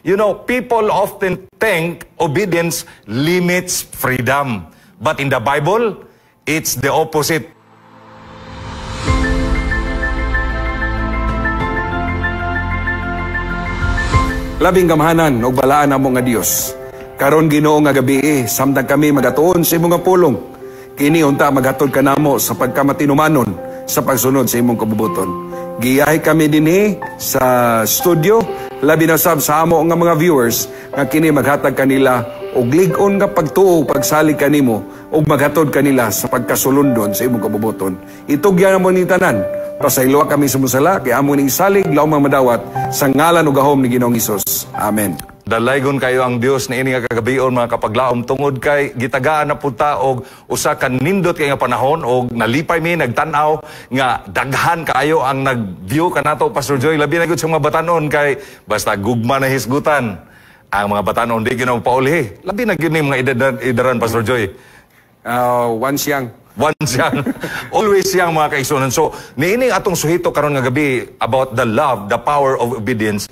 People often think obedience limits freedom. But in the Bible, it's the opposite. Labing gamhanan og balaan namo nga Dios. Karon, Ginoo, nga gabi, samtang kami magatuon sa imong nga pulong, kini unta maghatod kanamo sa pagkamatinumanon sa pagsunod sa imong kabubuton. Giyahi kami dinhi sa studio, labi na sab sa amo nga mga viewers, nga kini maghatag kanila og lig-on nga pagtuo, pagsalig kanimo ug maghatod kanila sa pagkasulundon sa imong kabubuton. Itugyan mo ni tanan. Pasayloa kami sa musala, kay amo ning salig laom madawat sa ngalan ug gahom ni Ginoong Hesus. Amen. Dalaygon kayo ang Dios ni ini nga kagabion, mga kapaglaom, tungod kay gitagaan na pud ta og usa ka nindot kay nga panahon og nalipay mi nagtan-aw nga daghan kaayo ang nag-view kanato, Pastor Joy, labi na gyud sa mga batanon, kay basta gugma na hisgutan ang mga batanon, di gyud paulhi, labi na gyud ni mga edaran, Pastor Joy. Once young. Once young, always young, mga kaigsunan. So, niini atong suhito karon nga gabi about the love, the power of obedience.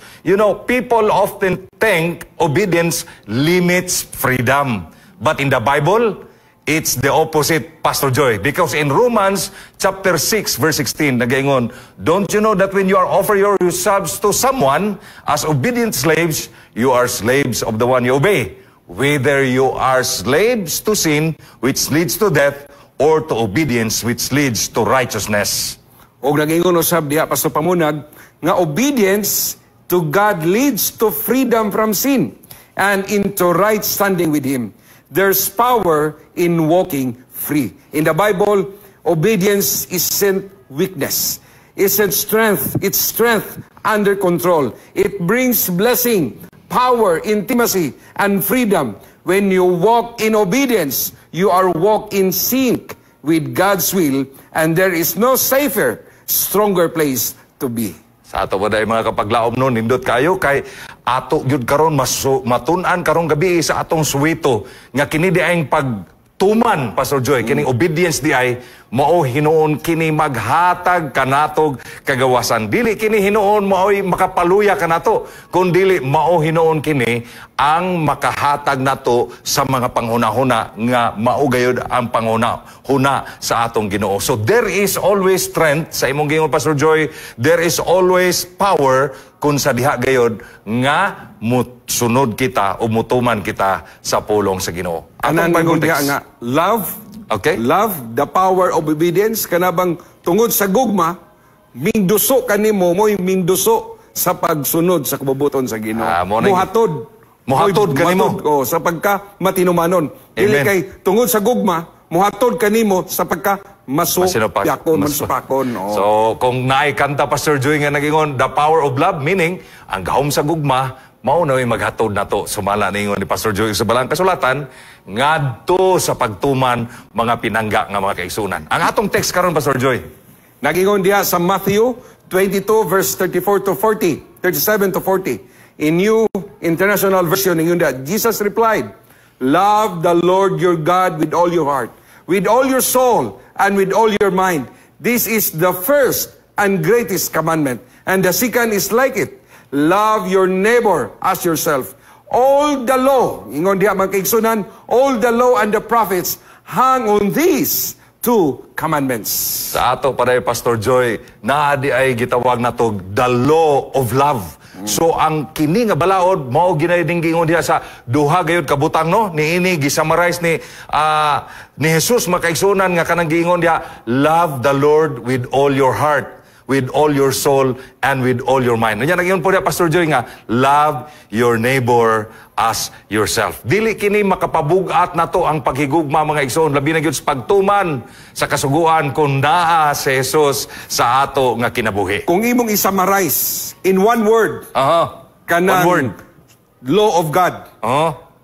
People often think obedience limits freedom. But in the Bible, it's the opposite, Pastor Joy. Because in Romans chapter 6, verse 16, nagaingon, "Don't you know that when you are offer yourselves to someone as obedient slaves, you are slaves of the one you obey? Whether you are slaves to sin, which leads to death, or to obedience, which leads to righteousness." Og nagingon usab diha, Pastor Pamunag, nga obedience to God leads to freedom from sin and into right standing with Him. There's power in walking free. In the Bible, obedience isn't weakness. Isn't strength. It's strength under control. It brings blessing, power, intimacy, and freedom. When you walk in obedience, you are walk in sync with God's will, and there is no safer, stronger place to be. Sa ato ba mga kapaglaom no, nindot kayo kay ato gyud karon matun-an karong gabi sa atong suwito nga kini di ay pagtuman, Pastor Joy, kining obedience di ay mao hinuon kini maghatag kanatog kagawasan. Dili kini hinuon maoy makapaluya kanato, kun dili mao hinuon kini ang makahatag nato sa mga panghuna-huna nga mao gayud ang panghuna-huna sa atong Ginoo. So there is always strength sa imong gingon, Pastor Joy, there is always power kung sa diha gayod nga musunod kita o mutuman kita sa pulong sa Ginoo. Atong Bible text nga love. Okay? Love, the power of obedience, kanabang tungod sa gugma, mingduso kanimo, mo'y mingduso sa pagsunod sa kabubuton sa Ginoo. Muhatod. Muhatod kanimo. Oh, sa pagka matinumanon. Dili kay tungod sa gugma, muhatod kanimo sa pagka masupakon, masupakon. Oh. So, kung naay kanta, Pastor Joy, nga nagingon, "The Power of Love," meaning, ang gahom sa gugma, mao na maghatod nato sumala ningon ni Pastor Joy sa balang kasulatan ngadto sa pagtuman, mga pinangga nga mga kaigsunan. Ang atong text karon, Pastor Joy. Nagingon diha sa Matthew 22 verse 34 to 40, 37 to 40. In New International Version, ingon diha, Jesus replied, "Love the Lord your God with all your heart, with all your soul, and with all your mind. This is the first and greatest commandment. And the second is like it. Love your neighbor as yourself. All the law," ingon diha, mga kaigsunan, "all the law and the prophets hang on these two commandments." Sa ato pa, Pastor Joy, naa di ay gitawag nato the law of love. So ang kini nga balaod mao ginay ding giingon diha sa duha gayud ka butang no, niini gisummarize ni Jesus, mga kaigsunan, nga kanang giingon diha, "Love the Lord with all your heart, with all your soul, and with all your mind." Unya nagyon po diha, Pastor Joy, nga love your neighbor as yourself. Dili kini makapabugat nato ang paghigugma, mga igsoon, labi na gyud sa pagtuman sa kasuguan, kung naa si Jesus sa ato nga kinabuhi. Kung imong i-summarize in one word, kanang one word, law of God.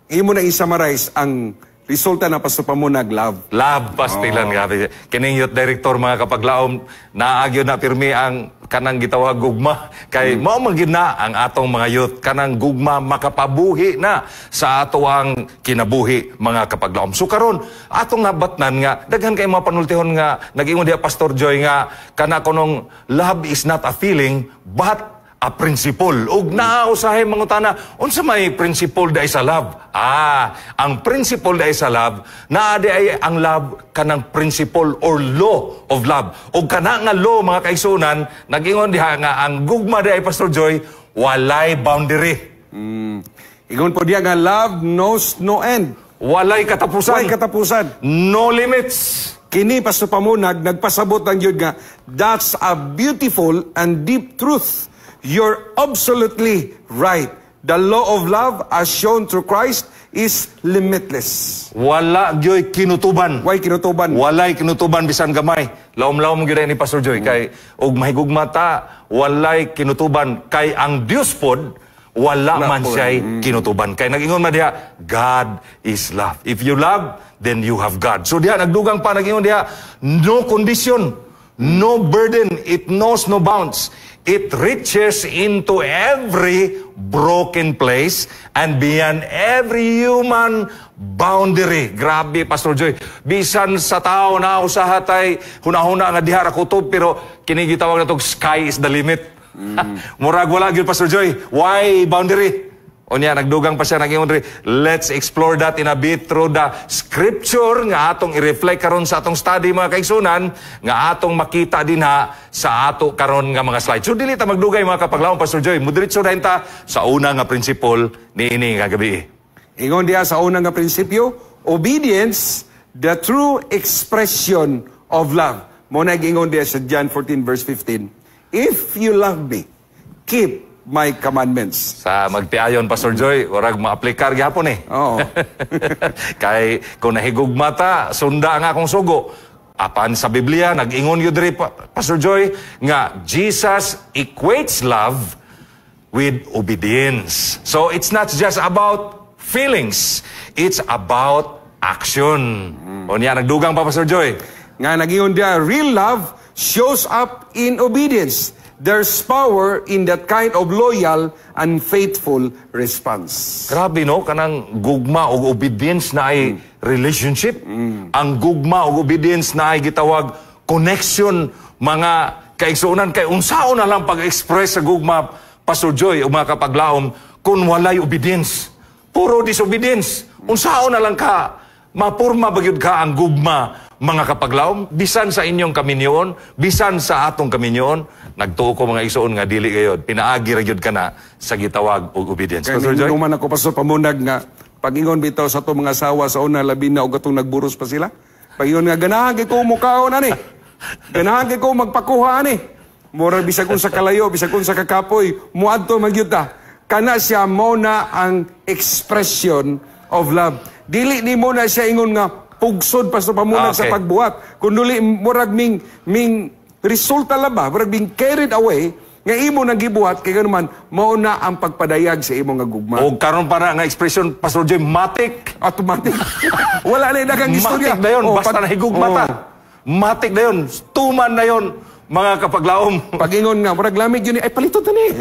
Imo na i-summarize ang resulta na, Pastor Pamunag, love. Love, pastilan. Grabe. Kining youth director, mga kapaglaom, naagyo na pirmi ang kanang gitawag gugma. Kay mao man gyud na ang atong mga youth, kanang gugma makapabuhi na sa ato ang kinabuhi, mga kapaglaom. So karon atong nabatnan nga daghan kay mga panultihon nga nagingon diha, Pastor Joy, nga kana kunong love is not a feeling but a principle. Ug naa usahay mangutana, unsa may principle diay sa love? Ah, ang principle diay sa love, naa diay ang love kanang principle or law of love. Ug kana nga law, mga kaigsunan, nag-ingon diha nga ang gugma diay, Pastor Joy, walay boundary. Ingon po diya nga love knows no end. Walay katapusan. Walay katapusan. No limits. Kini, Pastor Pamunag, nagpasabot ang gyud nga that's a beautiful and deep truth. You're absolutely right. The law of love as shown through Christ is limitless. Wala gyoy kinutuban. Way kinutuban. Walay kinutuban bisan gamay. Lawom-lawom gyud ni Pastor Joy kay og mahigugma ta, walay kinutuban kay ang Dios pod wala man po. Siya'y kinutuban. Kay nag-ingon man diha, God is love. If you love, then you have God. So diha nagdugang pa, nag-ingon diha, no condition, no burden, it knows no bounds. It reaches into every broken place and beyond every human boundary. Grabe, Pastor Joy. Bisan sa tao na usaha tay hunahuna nga diha ra kutob, pero kini gitawag natong sky is the limit. Murag wala gyud, Pastor Joy. Why boundary? Unya nagdugang pa siya, nag-ingon diri, let's explore that in a bit through the scripture nga atong i-reflect karon sa atong study, mga kaigsunan, nga atong makita dinha sa ato karon nga mga slides. So dili ta magdugay, mga kapaglaom, Pastor Joy. Mudiretso na ta sa una nga principle niini nga gabi. Ingon diha sa unang nga prinsipyo, obedience, the true expression of love. Mo na ingon diha sa John 14 verse 15. "If you love me, keep my commandments." Sa magtiayon, Pastor Joy, warag maaplikar gihapon eh. Oo. Kay kung nahigugma ta, sunda nga akong sugo. Apan sa Biblia, nag-ingon yun diri, Pastor Joy, nga Jesus equates love with obedience. So it's not just about feelings, it's about action. Unya, nagdugang pa, Pastor Joy. Nga nag-ingon diha, real love shows up in obedience. There's power in that kind of loyal and faithful response. Grabe no, kanang gugma og obedience na ay relationship. Ang gugma og obedience na ay gitawag connection, mga kaigsuonan, kay unsaon na lang pag-express sa gugma, Pastor Joy o mga kapaglaom, kung walay obedience? Puro disobedience. Unsaon na lang ka mapurma ba gyud ka ang gugma, mga kapaglaom, bisan sa inyong kaminyoon, bisan sa atong kaminyoon? Nagtuo ko, mga igsoon, nga dili gayod pinaagi ra gyud kana sa gitawag og obedience. Kaya Pastor Joy? man ako, Pastor Pamunag, nga pag-ingon bitaw sa atong mga asawa sa una, labi na og atong nagburos pa sila. Pag-ingon nga ganahan kay ko mukaon ani. Ganahan kay ko magpakuha ani. Mura bisag unsa kalayo, bisag unsa kakapoy, muadto man gyud ta. Kana siya mo na ang expression of love. Dili nimo na siya ingon nga pugsod, Pastor Pamunag, sa pagbuhat. Kun dili murag ming resulta la ba, murag ming carried away nga imo nang gibuhat kay ganuman mao na ang pagpadayag sa imo nga gugma. O karon para nga expression, Pastor Joy, matik. Automatic. Wala na daghang istorya. Matik na yun, Oh, basta nahigugma ta. Oh. Matik na yun, tuman na yun, mga kapaglaom. Pag-ingon nga, murag lamig yun, ay paliton ta ni.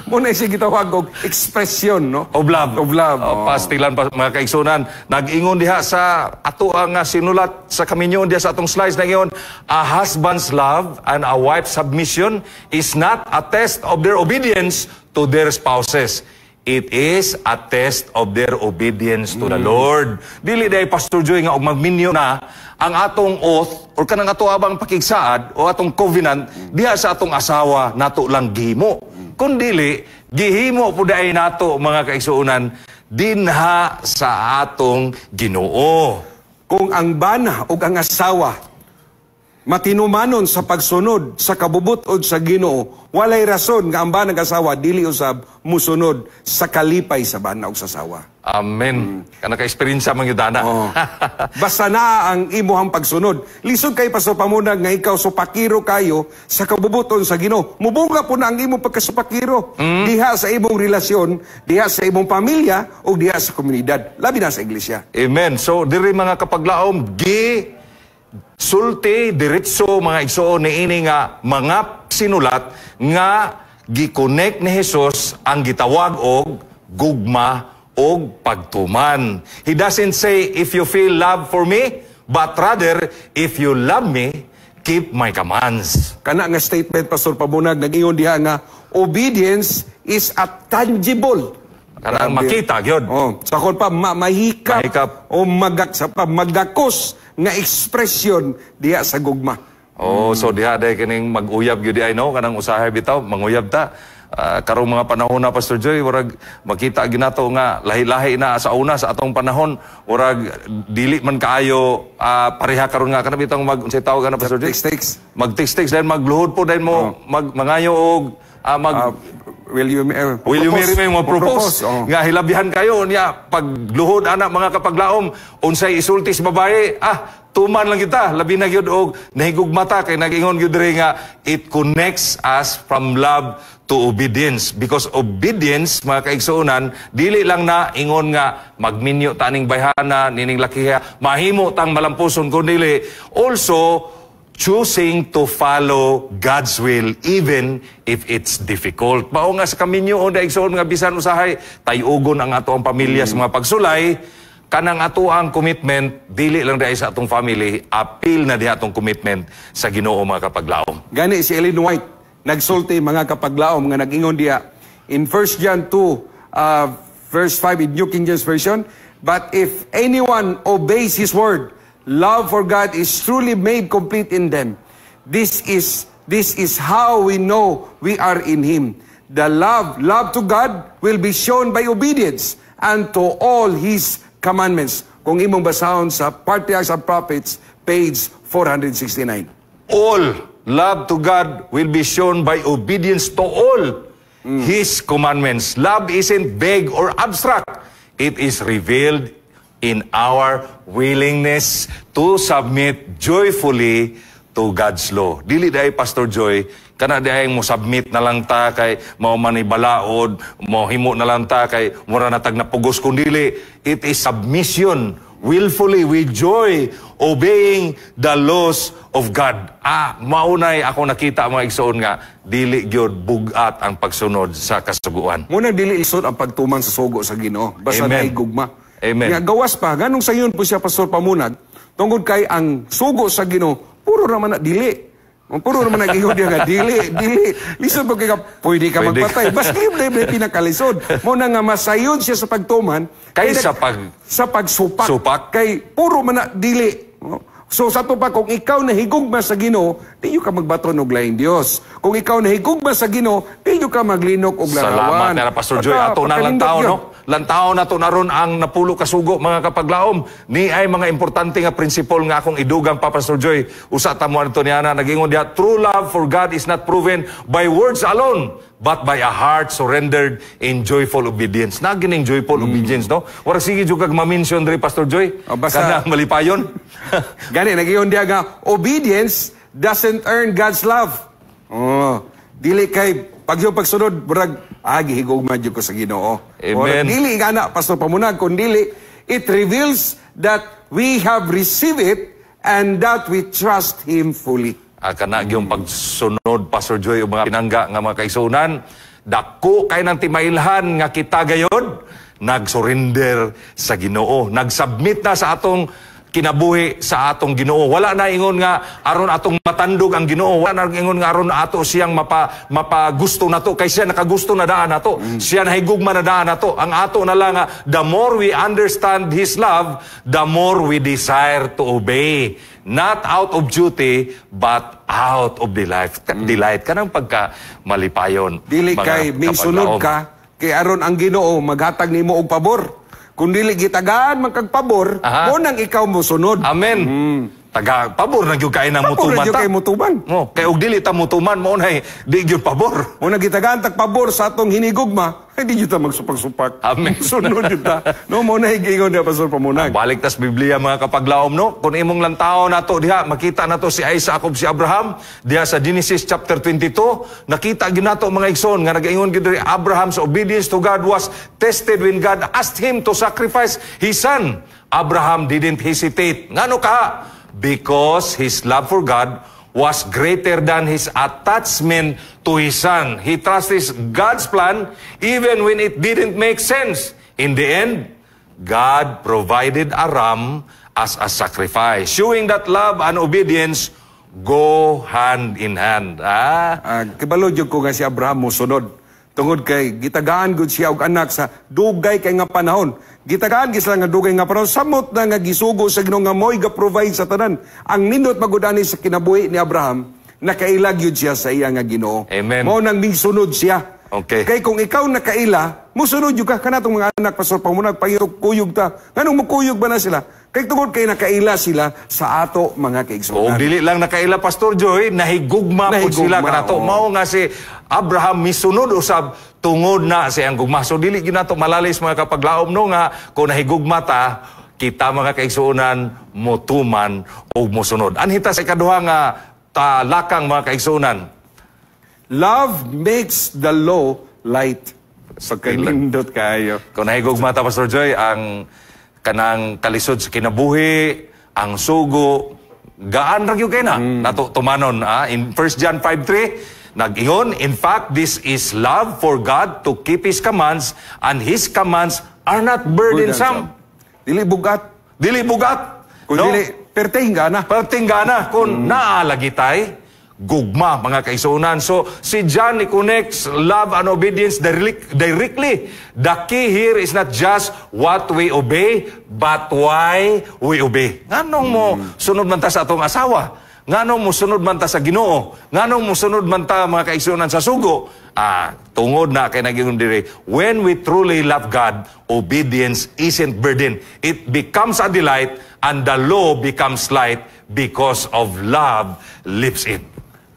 Mo na siya gitawag og expression, no? Of love. Of love. Oh, pastilan pa, mga kaigsunan. Nag-ingon diha sa ato ang nga sinulat sa kaminyoon diha sa atong slides, nag-ingon, "A husband's love and a wife's submission is not a test of their obedience to their spouses. It is a test of their obedience to the Lord." Dili diay, Pastor Joy, nga og magminyo na ang atong oath or kanang ato abang pakigsaad o atong covenant diha sa atong asawa nato lang gihimo. Kung dili, gihimo po diay nato, mga kaigsuonan, dinha sa atong Ginoo. Kung ang bana o ang asawa matinumanon sa pagsunod sa kabubut-od sa Ginoo, walay rason nga ang bana ug asawa dili usab musunod sa kalipay sa bana ug sa asawa. Amen. Kana ka-experience man gyud ana. Oh. Basta na ang imuhang pagsunod. Lisod kay, Pastor Pamunag, nga ikaw supakiro kayo sa kabubuton sa Ginoo. Mubunga po na ang imong pagkasupakiro diha sa imong relasyon, diha sa imong pamilya o diha sa komunidad, labi na sa iglesia. Amen. So diri, mga kapaglaom, gi sulti diretso, mga igsoon, niini nga mga sinulat nga gi-connect ni Jesus ang gitawag og gugma og pagtuman. He doesn't say, "If you feel love for me," but rather, "If you love me, keep my commands." Kana nga statement, Pastor Pamunag, nag-ingon diha nga Obedience is a tangible. Kanang makita gyud. Oh, sa kon pa mahikap, Mahikap. O magak sa pa magakos nga ekspresyon diha sa gugma. Oh, so diha day kining mag-uyab gyud ay, no, kanang usahay bitaw manguyab ta. Karong mga panahon na, Pastor Joy, murag makita ginato nga lahi-lahi na sa una sa atong panahon, murag dili man kaayo pareha karon nga kana bitang mag unsay tawag ana, Pastor Joy? Text-text. Mag text-text, then magluhod po, then mo mag mangayo og mag Will you Will you marry me, mo propose. Oh. Nga hilabihan kayo niya pagluhod ana, mga kapaglaom, unsay isulti sa babae, tuman lang kita, labi na gyud og nahigugmata kay nag-ingon gyud diri nga it connects us from love to obedience, because obedience, mga kaigsuonan, dili lang na ingon nga magminyo ta ning bayhana nining lakiha, mahimo tang malampuson, kun dili also choosing to follow God's will even if it's difficult. Mao nga sa kaminyo o igsoon nga bisan usahay tayugon ang ato ang pamilya sa mga pagsulay, kanang ato ang commitment dili lang dahil sa atong family, apil na diha atong commitment sa Ginoo, mga kapaglaom. Gani si Ellen White nagsulti, mga kapaglaom, nga nag-ingon diha in 1 John 2 verse 5 in New King James Version, "But if anyone obeys His word, love for God is truly made complete in them. This is how we know we are in Him. The love to God will be shown by obedience and to all His commandments." Kung imong basahon sa Patriarchs and Prophets, page 469. All love to God will be shown by obedience to all His commandments. Love isn't vague or abstract. It is revealed in our willingness to submit joyfully to God's law. Dili dahil, Pastor Joy, kana diay mo submit na lang ta kay mao man ni balaod, mo himo na lang ta kay mura na tag napugos, kun dili it is submission willfully, with joy, obeying the laws of God. Maunay ako nakita, mga igsoon, nga dili gyud bugat ang pagsunod sa kasuguan. Muna dili lisod ang pagtuman sa sugo sa Ginoo. Basta Amen. naay gugma. Amen. Nga gawas pa ganong sayon po siya, Pastor Pamunag, tungod kay ang sugo sa Ginoo puro raman na dili. Ang puro naman nag-ingon diya nga dili, dili. Lisod po kay ka, pwede ka Pwede. Magpatay. Basta yun na yung pinakalisod. Mo na nga masayon siya sa pagtuman Kaysa sa pagsupak. Supak. Kay puro man na dili. So sa ato pa, kung ikaw nahigugma sa Ginoo, di ka magbaton og laing Dios. Kung ikaw nahigugma sa Ginoo, di ka maglinok og larawan. Salamat na, Pastor Joy. Ato na lang Pagkanindot tao, yun. no? Lantaw na to naron ang napulo kasugo, mga kapaglaom. Ni ay mga importante nga principle nga akong idugang pa, Pastor Joy. Usa ta mo ato niya na nagingon diha, true love for God is not proven by words alone, but by a heart surrendered in joyful obedience. Nagining joyful obedience, no? Wara sige jud kag ma-mention diri, Pastor Joy. Oh, basta- Kana malipayon. Gani, nag-iyon diya nga, obedience doesn't earn God's love. Oh, dili kay pag yung pagsunod, murag, gihigugma jud ko sa Ginoo. Amen. Murag, dili nga na, Pastor Pamunag, kun dili, it reveals that we have received it and that we trust Him fully. Kana gyung pagsunod, Pastor Joy, ug mga pinangga nga mga kaigsuonan, dako kay nang timailhan nga kita gayod nag-surrender sa Ginoo, nag-submit na sa atong kinabuhi sa atong Ginoo. Wala na ingon nga aron atong matandog ang Ginoo, wala na ingon nga aron ato siyang mapagusto nato, kay siya nakagusto na daan nato. Siya nahigugma na daan nato. Ang ato na lang nga, the more we understand His love, the more we desire to obey, not out of duty but out of delight. Delight kanang pagka malipayon. Dili mga kay mingsunod kapaglaom. ka kay aron ang Ginoo maghatag nimo og pabor. Kung dili gitagaan man kag pabor, mo nang ikaw mosunod. Amen. Taga pabor na gyud kay nang Pabor mutuman na gyud ta. kay mutuman. Oh, kay og dili ta mutuman, mo nay di gyud pabor. Mo nang gitagaan tag pabor sa atong hinigugma, hindi gyud ta magsupak-supak. Amen. Sunod gyud ta. No, mo na higingon niya, Pastor Pamunag. Balik tas Biblia, mga kapaglaom, no. Kung imong lantaw nato diha, makita nato si Isaac ug si Abraham diha sa Genesis chapter 22. Nakita gyud nato, mga igsoon, nga nagaingon gyud diri, Abraham's obedience to God was tested when God asked him to sacrifice his son. Abraham didn't hesitate. Ngano ka? Because his love for God was greater than his attachment to his son. He trusted God's plan even when it didn't make sense. In the end, God provided a ram as a sacrifice, showing that love and obedience go hand in hand. Ah. Ah, kibalo jud ko nga si Abraham mosunod. Tungod kay gitagaan gud siya og anak sa dugay kay nga panahon. Gitagaan gid sila nga dugay nga panahon, samot na nga gisugo sa Ginoo nga mo'y ga-provide sa tanan. Ang nindot magud ani sa kinabuhi ni Abraham, nakaila gyud siya sa iya nga Ginoo. Amen. Mao nang sunod siya. Kay kung ikaw nakaila, musunod jud ka. Kanatong mga anak, Pastor Pamunag, pangitog kuyog ta. Nganong mukuyog ba na sila? Kay tungod kay nakaila sila sa ato, mga O kaigsuonan. Dili lang nakaila, Pastor Joy, nahigugma pud sila Nahigugma, kanato. Oo. Mao nga si Abraham misunod usab tungod na sa iyang gugma. So dili gyud nato malalis, mga kapaglaom, no, nga kung nahigugma ta, kita, mga kaigsuonan, motuman o mosunod. Anhita sa ikaduha nga talakang, mga kaigsuonan. Love makes the law light. Pagkanindot kayo. Kung nahigugma ta, Pastor Joy, ang kanang kalisod sa kinabuhi, ang sugo, gaan ra gyud kay na nato tumanon. Ah. In 1 John 5:3, nag-ingon, "In fact, this is love for God, to keep His commands, and His commands are not burdensome." Dili bugat. Dili bugat. Kung no? dili, perting gana. Perting gana kung naa lagi tay gugma, mga kaigsuonan. So, si John connects love and obedience directly. The key here is not just what we obey, but why we obey. Nganong mo sunod man ta sa atong asawa? Nganong mo sunod man ta sa Ginoo? Nganong mo sunod man ta, mga kaigsuonan, sa sugo? Ah, tungod na kay naging diri. When we truly love God, obedience isn't burden. It becomes a delight and the law becomes light because of love lifts it.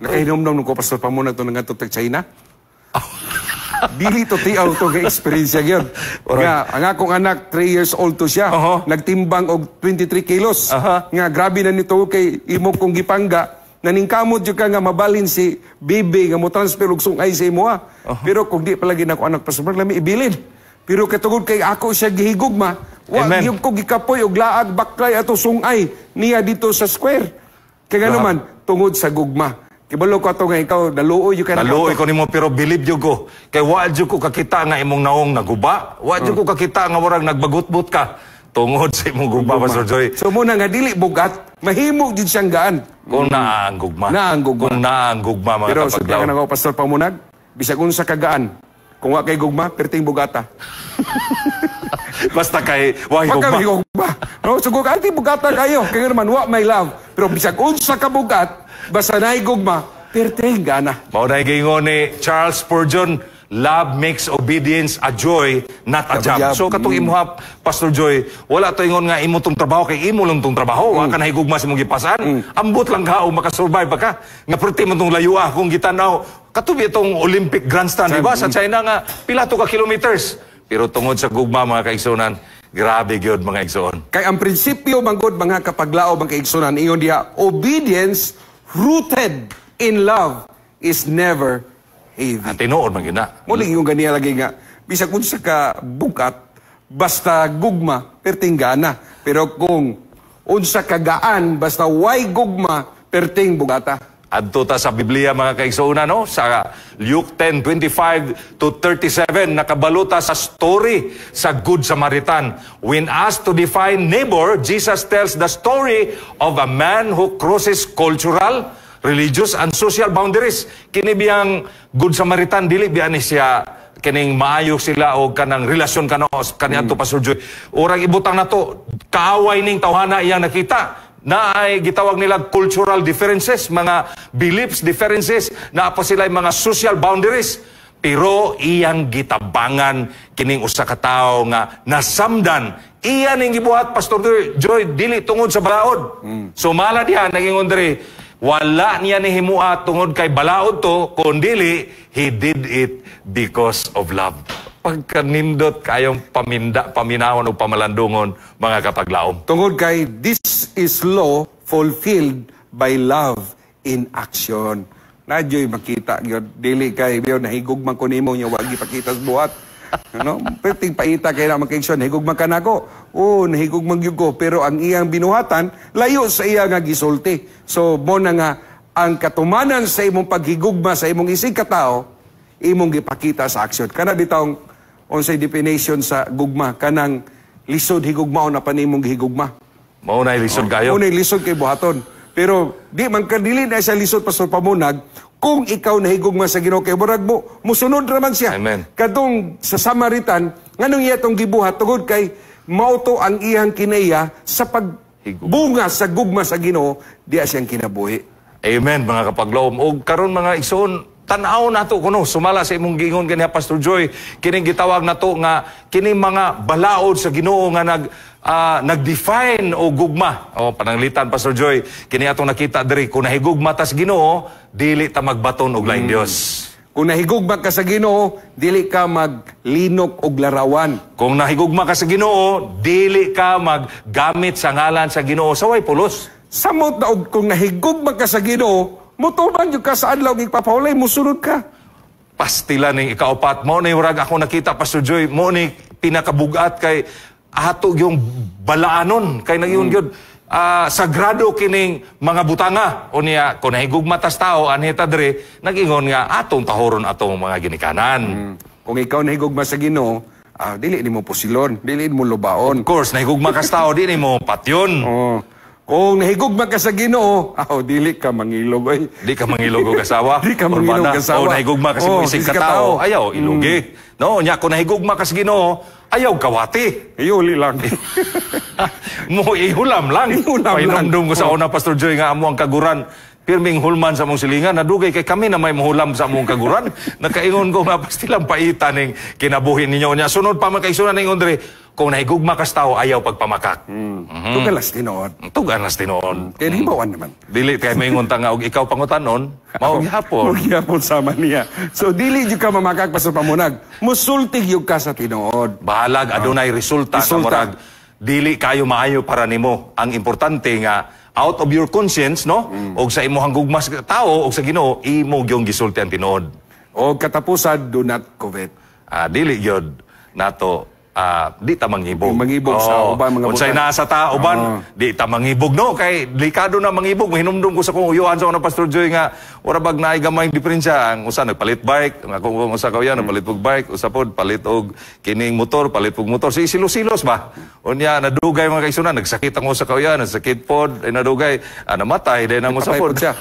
Nakahinomdom ko, Pastor Pamunag, to nga tag China. Dili to tiaw to nga experience gyud. Nga ang akong anak, 3 years old to siya. Nagtimbang og 23 kilos. Nga grabe na nito kay imo kong gipangga, naningkamot jud ka nga mabalhin si bibi nga mo transfer og sungay sa imo. Pero kung di palagi nako anak, Pastor, lami ibilin. Pero katungod kay ako siya gihigugma, wa gyud ko gikapoy og laag baklay ato sungay niya dito sa square. Kay ngano man, tungod sa gugma. Kibalo ko ato nga ikaw naluoy jud ka nako. Naluoy ko nimo, pero believe jud ko. Kay wa jud ko kakita nga imong naong naguba. Wa jud ko kakita nga warang nagbagutbot ka tungod sa imong gugma, Pastor Joy. So muna nga dili bugat, mahimo jud siyang gaan. Kung naa ang gugma. Naa ang gugma. Kung naa ang gugma, mga Pero sa kapaglaom. kaya nako, Pastor Pamunag, bisag unsa kagaan, kung wa kay gugma, perting bugata. Basta kay wa Wa gugma. kay gugma. No, so kung anti bugata kayo, kay naman wa may love. Pero bisag unsa ka bugat, basta naay gugma, perting gana. Mao na giingon ni Charles Spurgeon, "Love makes obedience a joy, not a job." Job. So katong imuha, Pastor Joy, wala to ingon nga imo tong trabaho kay imo lang tong trabaho, wa ka nahigugma sa imong gipasan. Ambot lang ka o makasurvive pa ka. Nga perti man tong layua kung gitanaw. Katubi itong Olympic grandstand, di ba? Sa China nga pila to ka kilometers. Pero tungod sa gugma, mga kaigsunan, grabe gyud, mga igsoon. Kay ang prinsipyo manggod, mga kapaglaom, mga kaigsunan, ingon diha, obedience rooted in love is never heavy. Ah, tinuod man gyud na. Muling yung ganiya lagi nga, bisag unsa ka bugat, basta gugma, perting gana. Pero kung unsa ka gaan, basta way gugma, perting bugata. Adto ta sa Biblia, mga kaigsuonan, no, sa Luke 10:25 to 37, nakabaluta sa story sa Good Samaritan. When asked to define neighbor, Jesus tells the story of a man who crosses cultural, religious and social boundaries. Kini biyang Good Samaritan, dili biya ni siya kining maayo sila o kanang relasyon kano kaniadto, Pastor Joy. Urang ibutang nato kaaway ning tawhana iyang nakita na ay gitawag nila cultural differences, mga beliefs differences, naa pa sila mga social boundaries. Pero iyang gitabangan kining usa ka tawo nga nasamdan. Iya ning gibuhat, Pastor Joy, dili tungod sa balaod. Sumala diha nagingon diri, wala niya nihimua tungod kay balaod to, kundili he did it because of love. Pagkanindot kayong paminda, paminawon o pamalandungon, mga kapaglaom. Tungod kay this is law fulfilled by love in action. Nadyo'y makita gyud, dili kay biyo nahigugma ko nimo nya wa gipakita sa buhat. No? Perting paita kay na makaigsoon, "Nahigugma ka nako?" "Oo, nahigugma gyud ko." Pero ang iyang binuhatan layo sa iya nga gisulti. So mo na nga ang katumanan sa imong paghigugma sa imong isig katao, imong gipakita sa aksyon. Kana bitawng unsay definition sa gugma, kanang lisod higugmaon na panimong gihigugma. Mao na lisod kayo. Mao na lisod kay buhaton. Pero di man ka, dili na siya lisod, Pastor Pamunag, kung ikaw nahigugma sa Ginoo kay murag mo musunod ra man siya. Amen. Kadtong sa Samaritan, nganong iya tong gibuhat? Tungod kay mao to ang iyang kinaiya sa pagbunga sa gugma sa Ginoo diya siyang kinabuhi. Amen, mga kapaglaom. Og karon, mga igsoon, tan-aw nato kuno sumala sa imong giingon kaniya, Pastor Joy, kining gitawag nato nga kining mga balaod sa Ginoo nga nag-define o gugma. O pananglitan, Pastor Joy, kini atong nakita diri, kung nahigugma ta sa Ginoo, dili ta magbaton og laing Dios. Kung nahigugma ka sa Ginoo, dili ka maglinok og larawan. Kung nahigugma ka sa Ginoo, dili ka maggamit sa ngalan sa Ginoo sa way pulos. Samot na og kung nahigugma ka sa Ginoo, mutuman jud ka sa adlaw igpapahulay, musunod ka. Pastila ning ikaupat mo ni murag ako nakita, Pastor Joy, mo ni pinakabugat kay ato yung balaanon kay nagyun gyud sagrado kining mga butanga. Unya kung nahigugma tas tao, anhi ta diri nag-ingon nga atong tahoron atong mga ginikanan. Kung ikaw nahigugma sa Ginoo, dili nimo pusilon, dili nimo lubaon. Of course, nahigugma kas tao, di nimo patyon. Oh. Kung nahigugma ka sa Ginoo, aw, dili ka mangilog oy. Di ka mangilog og asawa. Di ka mangilog Urbana. og asawa. O nahigugma ka sa Oh, imong isig isig katao, katao. Ayaw ilugi. No, nya kung nahigugma ka sa Ginoo, ayaw kawati. Iuli lang. Mo ihulam lang. Ihulam lang. Pahinumdum ko sa una, Pastor Joy, nga amo ang kaguran pirming hulman sa mong silingan, nadugay kay kami na may muhulam sa among kaguran. Nakaingon ko nga pastilang paita ning kinabuhi ninyo. Nya sunod pa, mga kaigsuonan, ningon diri, kung nahigugma kas tao, ayaw pagpamakak. Tugalas tinuod. Tugan las tinuod. Kay hibawan naman. Dili kay moingon ta nga og ikaw pangutanon, mao gihapon. Mao gihapon sama niya. So dili jud ka mamakak, Pastor Pamunag. Musulti gyud ka sa tinuod. Bahalag adunay resulta, nga Resulta. Murag dili kayo maayo para nimo. Ang importante nga out of your conscience, no, og sa imong gugma sa tao og sa Ginoo, imo gyung gisulti ang tinuod. O katapusan, do not covet. Dili gyud nato di ta mangibog. Mangibog sa uban, mga Unsay butang. naa sa ta uban, di ta mangibog, no, kay delikado na mangibog. Mahinumdum ko sa kong uyuan sa una, Pastor Joy, nga ora bag naay gamay diferensya. Ang usa nagpalit bike, ang akong usa ka uyan nagpalit og bike, usa pod palit og kining motor, palit og motor. Si silos-silos ba. Unya nadugay, mga kaigsuonan, nagsakit ang usa ka uyan, nagsakit pod, ay nadugay, namatay din ang usa Patay pod. pod siya.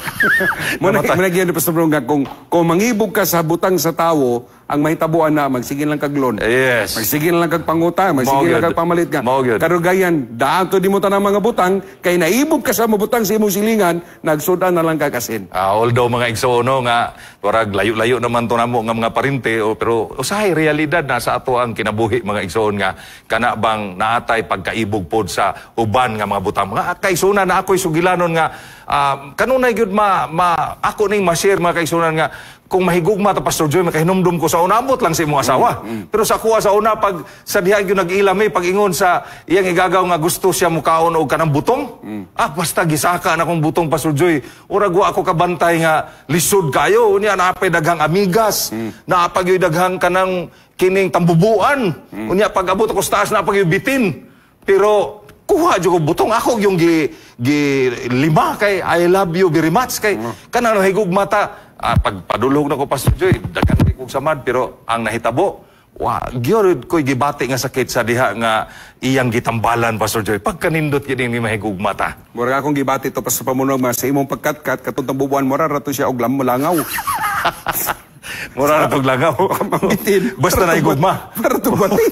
Muna, Namatay. muna gyud, Pastor Bro, nga kung mangibog ka sa butang sa tawo, ang mahitabuan na magsige lang kag loan. Magsige lang kag pangutang, magsige Mao lang gyud. Kag pamalit nga. Mao gyud. Karugayan, daan to di mo tanang mga butang kay naibog ka sa mga butang sa imong silingan, nagsudan na lang ka kasin. Although mga igsoon, no, nga warag layo-layo naman to namo nga mga parente o, pero usahay realidad na sa ato ang kinabuhi, mga igsoon, nga kana bang naatay pagkaibog pod sa uban nga mga butang. Mga kaigsuonan, na ako'y sugilanon nga kanunay gyud ma ako ning ma-share, mga kaigsuonan, nga kung mahigugma ta, Pastor Joy, makahinumdum ko sa una, ambot lang sa imong asawa. Pero sa kuha sa una, pag sa diha gyud nag-ilam eh, pag ingon sa iyang igagaw nga gusto siya mukaon og kanang butong. Basta gisaka na akong butong, Pastor Joy. Urag wa ako kabantay nga lisod kayo. Unya naapay daghang amigas, naapay gyud daghang kanang kining tambubuan. Unya pag abot ako sa taas, naapay gyud bitin. Pero kuha jud ko butong, ako yung gi lima kay I love you very much, kay kanang nahigugma ta. Pag padulhog na ko, Pastor Joy, daghan kay kog samad, pero ang nahitabo, wa gyud ko'y gibati nga sakit sa diha nga iyang gitambalan, Pastor Joy. Pagkanindot gyud ni mahigugma ta. Mura akong gibati to, Pastor Pamunag, sa imong pagkatkat katong tambubuan, mura ra to siya og langaw. Mura ra tog langaw. Bitin. Basta nahigugma. Para to bati.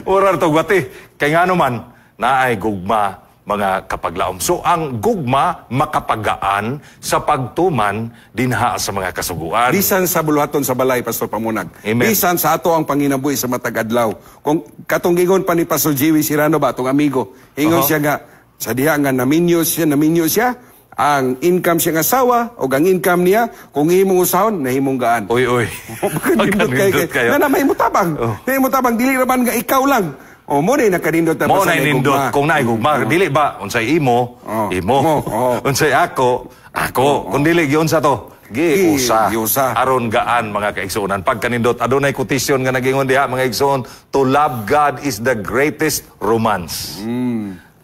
Mura ra tog bati. Kay ngano man naay gugma, mga kapaglaom. So ang gugma makapagaan sa pagtuman dinha sa mga kasuguan. Bisan sa buluhaton sa balay, Pastor Pamunag. Amen. Bisan sa ato ang panginabuhi sa matag adlaw. Kung katong gingon pa ni Pastor Jiwi Sirano ba, atong amigo, ingon siya nga, sa diha nga naminyo siya, ang income siya nga asawa o ang income niya, kung imong usahon, nahimong gaan. Uy, uy. Pagkanindot kay Pagkanindot kayo. Na na may mutabang. Na mutabang dili ra man nga ikaw lang. O mo na nakanindot na Mo basta na nindot gugma. Kung naay gugma, dili ba unsay imo, imo. Mo, oh. Unsay ako, ako. Kung dili giunsa to? Giusa. Giusa. Aron gaan, mga kaigsuonan. Pagkanindot, adunay quotation nga nagingon diha, mga igsuon, "To love God is the greatest romance."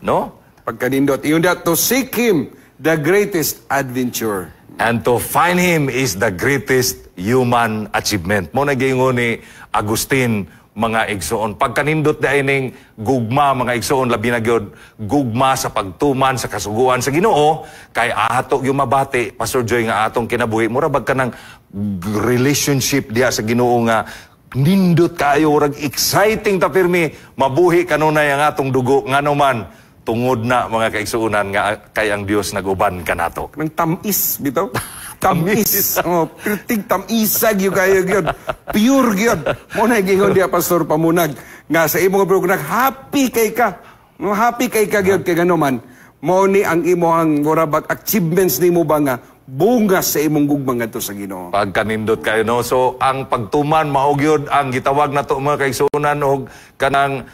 No? Pagkanindot. Iyon da, to seek Him, the greatest adventure. And to find Him is the greatest human achievement. Mo nagingon ni Agustin, mga igsoon. Pagkanindot di ning gugma, mga igsoon, labi na gyud gugma sa pagtuman sa kasuguan sa Ginoo, kay ato gyud mabati, Pastor Joy, nga atong kinabuhi mura bag kanang relationship diha sa Ginoo nga nindot kayo, rag exciting ta pirmi mabuhi kanunay ang atong dugo, ngano man tungod na, mga kaigsuonan, nga kay ang Dios naguban kanato. Nang tamis bitaw. Tamis. Oh, pirting tamisa gyud kayo gyud. Pure gyud. Mao na giingon diha, Pastor Pamunag, nga sa imong bro happy kay ka. No, happy kay ka gyud kay ngano man mao ni ang imong mura bag achievements nimo ba nga bunga sa imong gugma ngadto sa Ginoo. Pagkanindot kayo, no. So ang pagtuman mao gyud ang gitawag nato, mga kaigsuonan, og kanang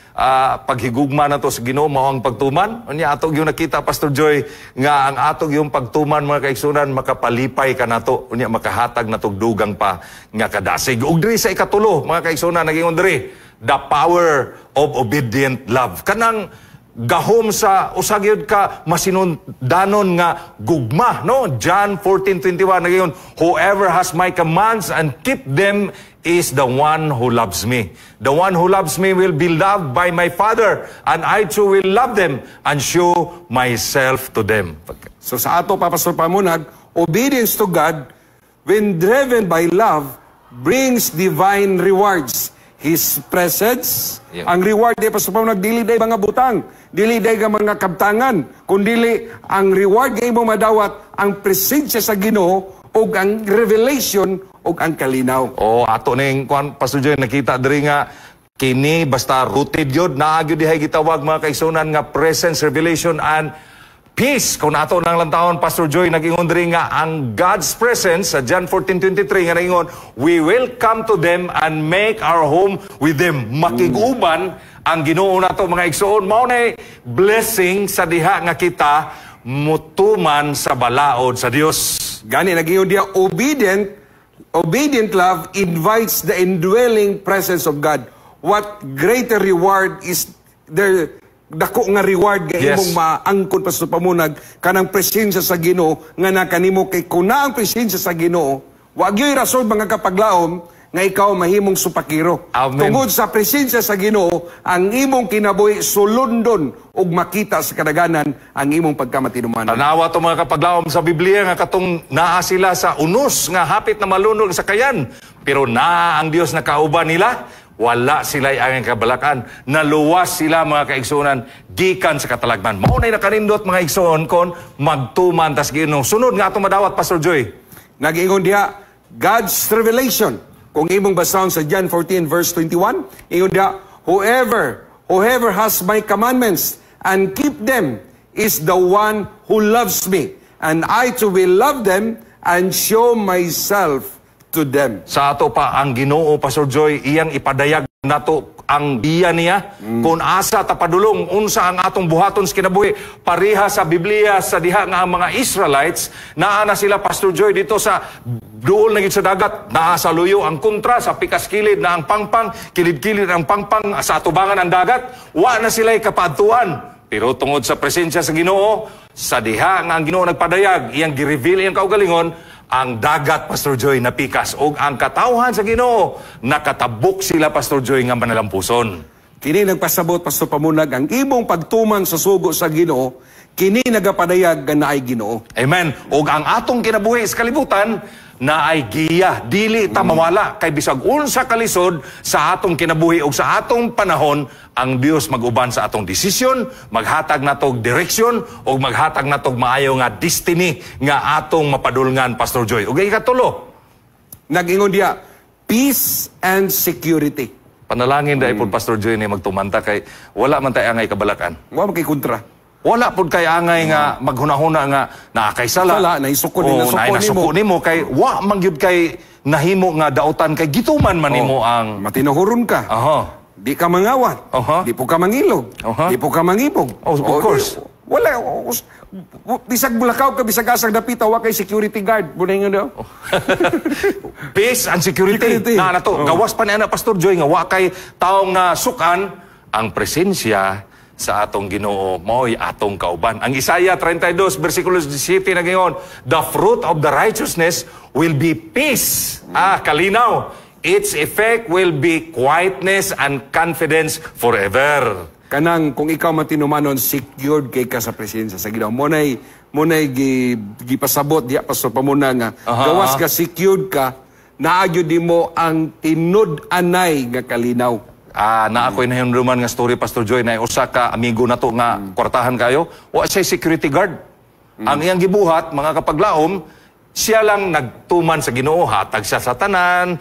paghigugma nato sa Ginoo mao ang pagtuman. Unya ato gyud nakita, Pastor Joy, nga ang ato gyud pagtuman, mga kaigsuonan, makapalipay kanato, unya makahatag natog dugang pa nga kadasig. Ug diri sa ikatulo, mga kaigsuonan, nagingon diri, the power of obedient love. Kanang gahom sa usa gyud ka masinundanon nga gugma, no? John 14:21, nagayon, "Whoever has my commands and keep them is the one who loves me. The one who loves me will be loved by my Father, and I too will love them and show myself to them." So sa ato pa, Pastor Pamunag, obedience to God, when driven by love, brings divine rewards. His presence, ang reward di, Pastor Pamunag, dili day mga butang, dili day nga mga kabtangan, kundili ang reward nga imong madawat ang presensya sa Ginoo ug ang revelation ug ang kalinaw. Oh, ato ning kuan, Pastor Joy, nakita diri nga kini basta rooted yun, naa gyud dihay gitawag, mga kaigsuonan, nga presence, revelation and peace. Kung ato nang lantawon, Pastor Joy, nagingon diri nga ang God's presence sa John 14:23 nga nagingon, "We will come to them and make our home with them." Makig-uban ang Ginoo nato, mga igsoon. Mao na blessing sa diha nga kita mutuman sa balaod sa Dios. Gani nagingon diya, obedient love invites the indwelling presence of God. What greater reward is there? Dako nga reward nga imong maangkon, Pastor Pamunag, kanang presensya sa Ginoo nga nakanimo, kay kun naa ang presensya sa Ginoo, wa gyoy rason, mga kapaglaom, nga ikaw mahimong supakiro. Amen. Tungod sa presensya sa Ginoo, ang imong kinabuhi sulundon ug makita sa kadaganan ang imong pagkamatinumanon. Tanawa to, mga kapaglaom, sa Biblia nga katong naa sila sa unos nga hapit na malunod sa sakayan. Pero naa ang Dios na kauban nila, wala sila ang kabalakan. Naluwas sila, mga kaigsuonan, gikan sa katalagman. Mao na'y nakanindot, mga igsoon, kon magtuman tas Ginoo. Sunod nga atong madawat, Pastor Joy. Nag-ingon diha, God's revelation. Kung imong basahon sa John 14 verse 21, ingon diha, Whoever has my commandments and keep them is the one who loves me. And I too will love them and show myself to them." Sa ato pa ang Ginoo, Pastor Joy, iyang ipadayag nato ang biya niya kung asa ta padulong, unsa ang atong buhaton sa kinabuhi, pareha sa Biblia sa diha nga ang mga Israelites naa na sila, Pastor Joy, dito sa duol na gid sa dagat, naa sa luyo ang kontra sa pikas kilid na ang pangpang, kilid-kilid ang pangpang, sa atubangan ang dagat, wa na sila kapaadtuan. Pero tungod sa presensya sa Ginoo, sa diha nga ang Ginoo nagpadayag, iyang gi-reveal iyang kaugalingon, ang dagat, Pastor Joy, napikas ug ang katawhan sa Ginoo nakatabok sila, Pastor Joy, nga manalampuson. Kini nagpasabot, Pastor Pamunag, ang imong pagtuman sa sugo sa Ginoo, kini nagapadayag nga naay Ginoo. Amen. Ug ang atong kinabuhi sa kalibutan naay giya, dili ta mawala kay bisag unsa kalisod sa atong kinabuhi ug sa atong panahon, ang Dios mag-uban sa atong desisyon, maghatag natog direksyon ug maghatag natog maayo nga destiny nga atong mapadulngan, Pastor Joy. Ug ikatulo, Nag-ingon diha, peace and security. Panalangin dahil po, Pastor Joy, ni magtumanta kay wala man tay angay kabalakan. Wa man kay kontra. Wala pud kay angay nga maghunahuna nga naa kay sala. Sala, naisuko ni Oo, nasuko naay nasuko nimo. Nimo kay wa man gyud kay nahimo nga dautan kay gituman man nimo ang Matinuhuron ka. Di ka mangawat. Di po ka mangilog. Di po ka mangibog. Oh, of course. Wala. Bisag mulakaw ka, bisag asang dapita, wa kay security guard. Bunay nga daw. Oh. Peace and security. Security. Na na to. Gawas pa ni ana, Pastor Joy, nga wa kay taong na sukan, ang presensya sa atong Ginoo mao'y atong kauban. Ang Isaiah 32 versikulo 17 nagingon, "The fruit of the righteousness will be peace." Ah, kalinaw. Its effect will be quietness and confidence forever. Kanang kung ikaw matinumanon, secured kay ka sa presensya sa Ginoo. Mo nay gipasabot diha, Pastor Pamunag, nga gawas ka secured ka, naa gyud nimo ang tinud-anay nga kalinaw. Ah, na ako'y nahinumduman nga story, Pastor Joy, na usa ka amigo nato nga kwartahan kayo, wa siya security guard. Ang iyang gibuhat, mga kapaglaom, siya lang nagtuman sa Ginoo, hatag siya sa tanan,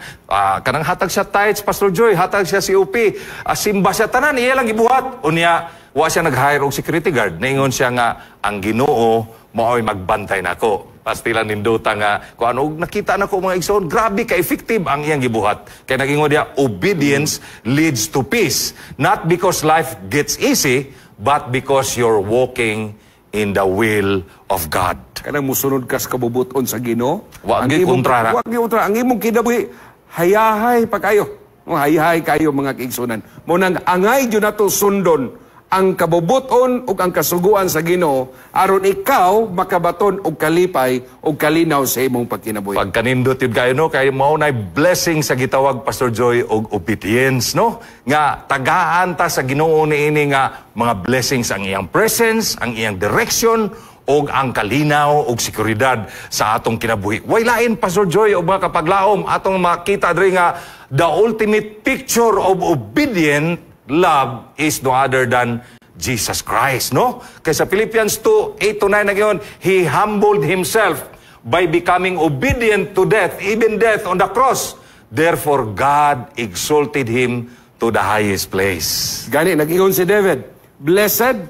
kanang hatag siya tithes, Pastor Joy, hatag siya COP, simba siya tanan, iya lang gibuhat. Unya, wa siya nag-hire og security guard. Niingon siya nga ang Ginoo mao'y magbantay nako. Pastilan nindota nga kung ano ug nakita nako, mga igsoon, grabe ka effective ang iyang gibuhat. Kay nagingon diya, obedience leads to peace, not because life gets easy, but because you're walking in the will of God. Kanang musunod ka sa kabubuton sa Ginoo. Wa Ang gyud kontra na. Wa gyud kontra. Ang imong kinabuhi hayahay pa kayo. Oh, hayahay kayo, mga kaigsunan. Mo nang angay gyud nato sundon ang kabubuton ug ang kasuguan sa Ginoo aron ikaw makabaton og kalipay ug kalinaw sa imong pagkinabuhi. Pagkanindot yun kayo, no? Kay mao na blessing sa gitawag, Pastor Joy, og obedience, no? Nga tagaan ta sa Ginoo niini nga mga blessings, ang iyang presence, ang iyang direction, og ang kalinaw og seguridad sa atong kinabuhi. Way lain, Pastor Joy og mga kapaglaom, atong makita diri nga the ultimate picture of obedient love is no other than Jesus Christ, no? Kay sa Philippians 2, 8 to 9 nagyon, "He humbled himself by becoming obedient to death, even death on the cross. Therefore, God exalted him to the highest place." Gani nag-ingon si David, "Blessed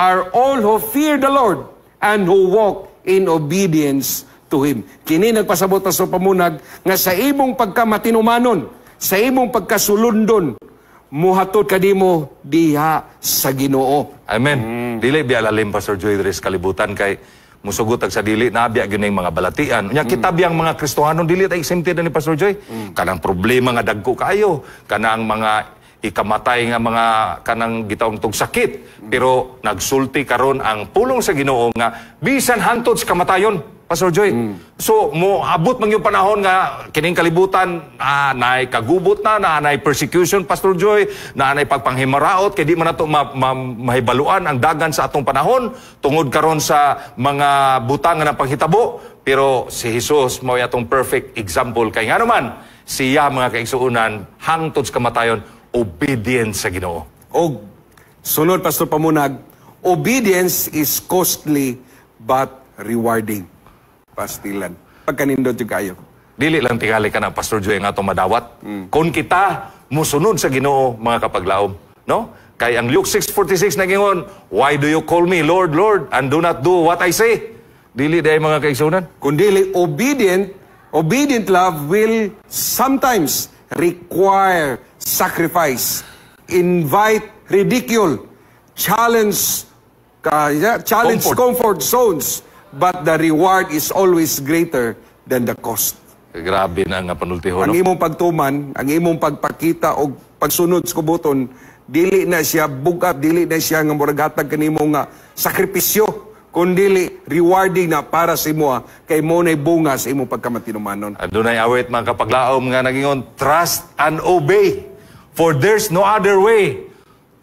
are all who fear the Lord and who walk in obedience to Him." Kini nagpasabot sa pamunag nga sa imong pagkamatinumanon, sa imong pagkasulundon, muhatod kanimo diha sa Ginoo. Amen. Dili biya lalim, Pastor Joy, diri sa kalibutan kay musugot ag sa dili na biya gyud ning mga balatian. Unya kita biyang mga Kristohanon, dili ta exempted ni Pastor Joy. Kanang problema nga dagko kaayo, kanang mga ikamatay nga mga kanang gitawag tug sakit. Pero nagsulti karon ang pulong sa Ginoo nga bisan hantod sa kamatayon, Pastor Joy. So mo abot man yung panahon nga kining kalibutan naay kagubot na, naay persecution, Pastor Joy, naay pagpanghimaraot kay di man nato mahibaluan ang dagan sa atong panahon tungod karon sa mga butang nga napanghitabo. Pero si Jesus mao atong perfect example kay ngano man siya, mga kaigsuonan, hangtod sa kamatayon obedient sa Ginoo. Og sunod, Pastor Pamunag, obedience is costly but rewarding. Pastilan. Pagkanindot yung kayo. Dili lang tingali ka na, Pastor Joy, ang atong madawat. Kung kita musunod sa Ginoo, mga kapaglaom, no? Kay ang Luke 6:46 nagingon, "Why do you call me Lord, Lord, and do not do what I say?" Dili diay, mga kaigsuonan. Kundili obedient love will sometimes require sacrifice, invite ridicule, challenge yeah, challenge Comfort. Comfort zones, but the reward is always greater than the cost. Grabe na nga panultihon. Ang No? imong pagtuman, ang imong pagpakita og pagsunod sa kubuton, dili na siya bugat, dili na siya nga murag hatag kanimo nga sakripisyo, kundili rewarding na para sa imo kay mo na'y bunga sa imong pagkamatinumanon. Adunay awit, mga kapaglaom, nga nagingon, "Trust and obey, for there's no other way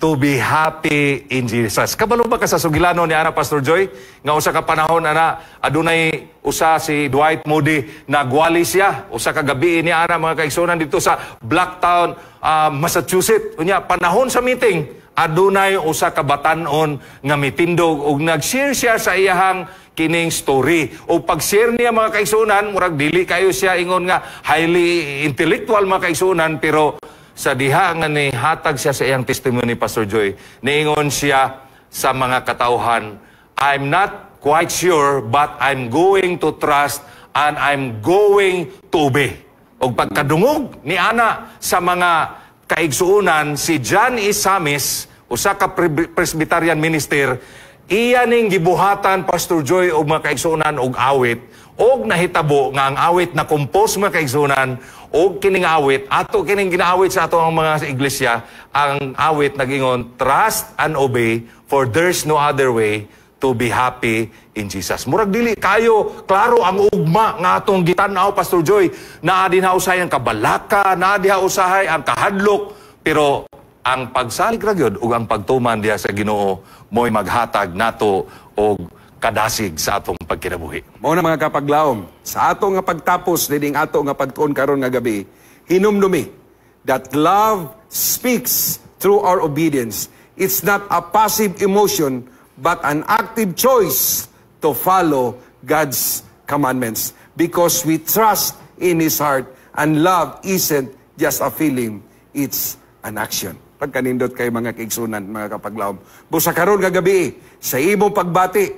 to be happy in Jesus." Kabalo ba ka sa sugilano ni ana, Pastor Joy? Nga usa ka panahon ana, adunay usa si Dwight Moody, nagwali siya usa ka gabi ni ana, mga kaigsuonan, dito sa Blacktown, Massachusetts. Unya panahon sa meeting, adunay usa ka batan-on nga mitindog ug nag-share siya sa iyahang kining story. O pag-share niya, mga kaigsuonan, murag dili kayo siya ingon nga highly intellectual, mga kaigsuonan, pero sa diha nga ni hatag siya sa iyang testimony, Pastor Joy, niingon siya sa mga katawhan, "I'm not quite sure, but I'm going to trust and I'm going to obey." Og pagkadungog ni ana sa mga kaigsuonan, si John E. Sammis, usa ka Presbyterian minister, iya ning gibuhatan, Pastor Joy og mga kaigsuonan, og awit, og nahitabo nga ang awit na compose, mga kaigsuonan, og kining awit ato kining ginaawit sa ato ang mga iglesia. Ang awit nagingon, "Trust and obey, for there's no other way to be happy in Jesus. Murag dili kayo klaro ang ugma nga atong gitan-aw, Pastor Joy. Naa dinha usahay ang kabalaka, naa diha usahay ang kahadlok, pero ang pagsalig ra gyud ug ang pagtuman diha sa Ginoo mo'y maghatag nato og kadasig sa atong pagkinabuhi. Mao na, mga kapaglaom, sa ato nga pagtapos nining ato nga pagtuon karon nga gabi, hinumdumi that love speaks through our obedience. It's not a passive emotion but an active choice to follow God's commandments because we trust in His heart, and love isn't just a feeling, it's an action. Pagkanindot kay mga kaigsunan, mga kapaglaom. Busa karon nga gabi, sa imong pagbati,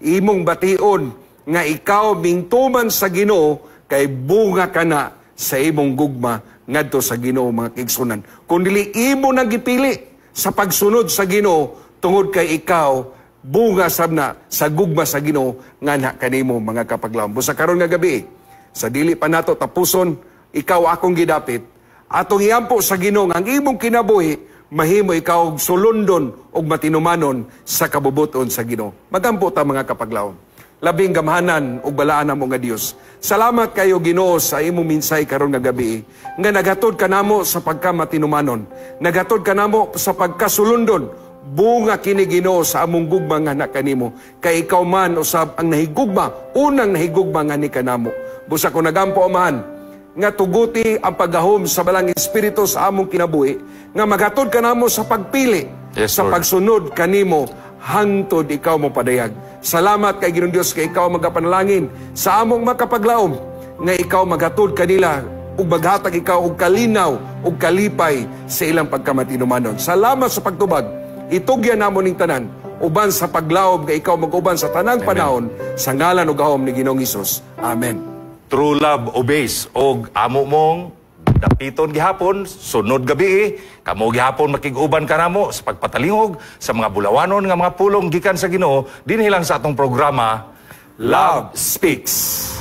imong bation nga ikaw mingtuman sa Ginoo kay bunga kana sa imong gugma ngadto sa Ginoo, mga kaigsunan. Kung dili imo nang gipili sa pagsunod sa Ginoo tungod kay ikaw bunga sab na sa gugma sa Ginoo nga kanimo, mga kapaglaom. Busa karon nga gabi, sa dili pa nato tapuson, ikaw akong gidapit, atong iampo sa Ginoo nga ang imong kinabuhi mahimo ikaw og sulundon og matinumanon sa kabubuton sa Ginoo. Magampo ta, mga kapaglaom. Labing gamhanan ug balaan namo nga Dios. Salamat kayo, Ginoo, sa imong mensahe karon nga gabi nga nagatod kanamo sa pagkamatinumanon. Nagatod kanamo sa pagkasulundon. Bunga kini, Ginoo, sa among gugma nga na kanimo kay ikaw man usab ang nahigugma, unang nahigugma nga ni kanamo. Busa ko nagampo, Amahan, nga tuguti ang paggahom sa Balaang Espiritu sa among kinabuhi nga magatod kanamo sa pagpili sa Lord. Pagsunod kanimo hangtod ikaw mo padayag. Salamat kay Ginoong Dios kay ikaw magapanalangin sa among makapaglaom nga ikaw magatod kanila ug maghatag ikaw og kalinaw ug kalipay sa ilang pagkamatinumanon. Salamat sa pagtubag. Itugyan namo ning tanan uban sa paglaom nga ikaw mag-uban sa tanang panahon sa ngalan ug gahom ni Ginoong Hesus. Amen. True love obeys, og amo mong dapiton gihapon sunod gabi, kamo gihapon makig-uban kanamo sa pagpatalingog sa mga bulawanon nga mga pulong gikan sa Ginoo dinhi lang sa atong programa, Love Speaks.